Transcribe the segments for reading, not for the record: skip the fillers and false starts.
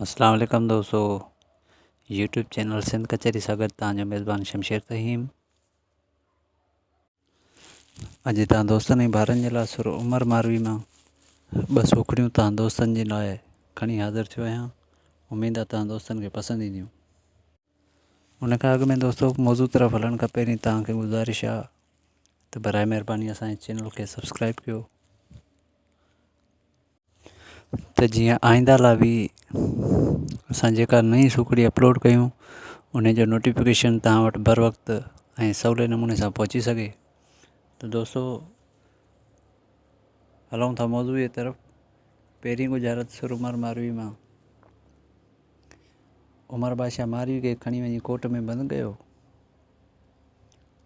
اسلام عليڪم دوستو يوٽيوب چينل سنڌ ڪچهري سان گڏ توهان جو ميزبان شمشير فهيم اڄ توهان دوستن ۽ ڀائرن جي لاء سر عمر ماروي مان ٻه سوکڙيون توهان دوستن جي لاء کڻي حاضر ٿيو آهيان اميد آهي توهان دوستن کي پسند اينديون ان کان اڳ ۾ دوستو موضوع طرف هلڻ کان پهرين توهان کي گذارش آهي ته برائي مهرباني اسان جي چينل کي سبسڪرائب ڪيو ته جيئن آئنده لاء به اسان جيڪا نئين سوکڙي اپلوڊ ڪيون ان جو نوٽيفڪيشن توهان وٽ بر وقت ۽ سولي نموني سان پهچي سگهي ته دوستو هلون ٿا موضوع جي طرف پهرين ڳجهارت سر عمر ماروي مان عمر بادشاهه ماروي کي کڻي وڃي ڪوٽ ۾ بند ڪيو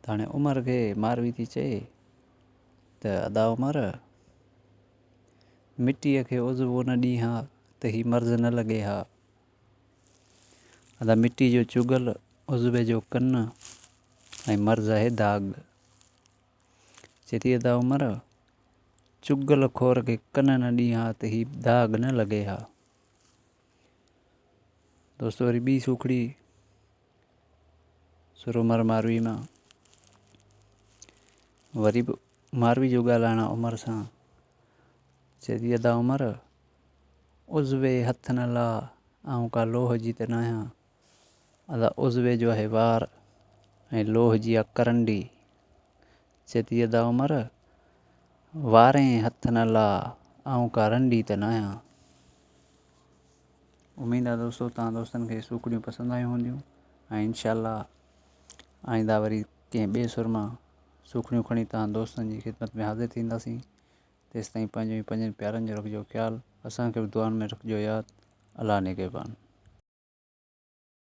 ته هاڻي عمر کي ماروي ٿي چئي ته ادا عمر مٽيء کي عضوو نه ڏين ها ته هي مرض نه لڳي ها. ادا مٽي جو چغل، عضوي جو ڪن ۽ مرض آهي داغ. چئي ٿي ادا عمر، چغل خور کي ڪن نه ڏين ها ته هي داغ نه لڳي ها. دوستو وري ٻي سوکڙي سر عمر ماروي مان وري به ماروي جو ڳالهائڻ عمر سان چئي ٿي ادا عمر عضوي هٿ نه لا آئون ڪا لوهه جي ته ناهيان ادا عضوي جو آهي وار ۽ لوهه جي آ ڪرنڊي چئي ٿي ادا عمر وارين هٿ نه لا آئون ڪا رنڊي ته ناهيان اميد آ دوستو توهان دوستن کي سوکڙيون پسند آيون هونديون ۽ انشاء الله آئنده وري ڪنهن ٻئي سر مان سوکڙيون کڻي توهان دوستن جي خدمت ۾ حاضر ٿينداسين تيستائين پنهنجو ۽ پنهنجن پيارن جو رکجو خيال اسان کي به دعائن ۾ رکجو ياد الله نگهبان.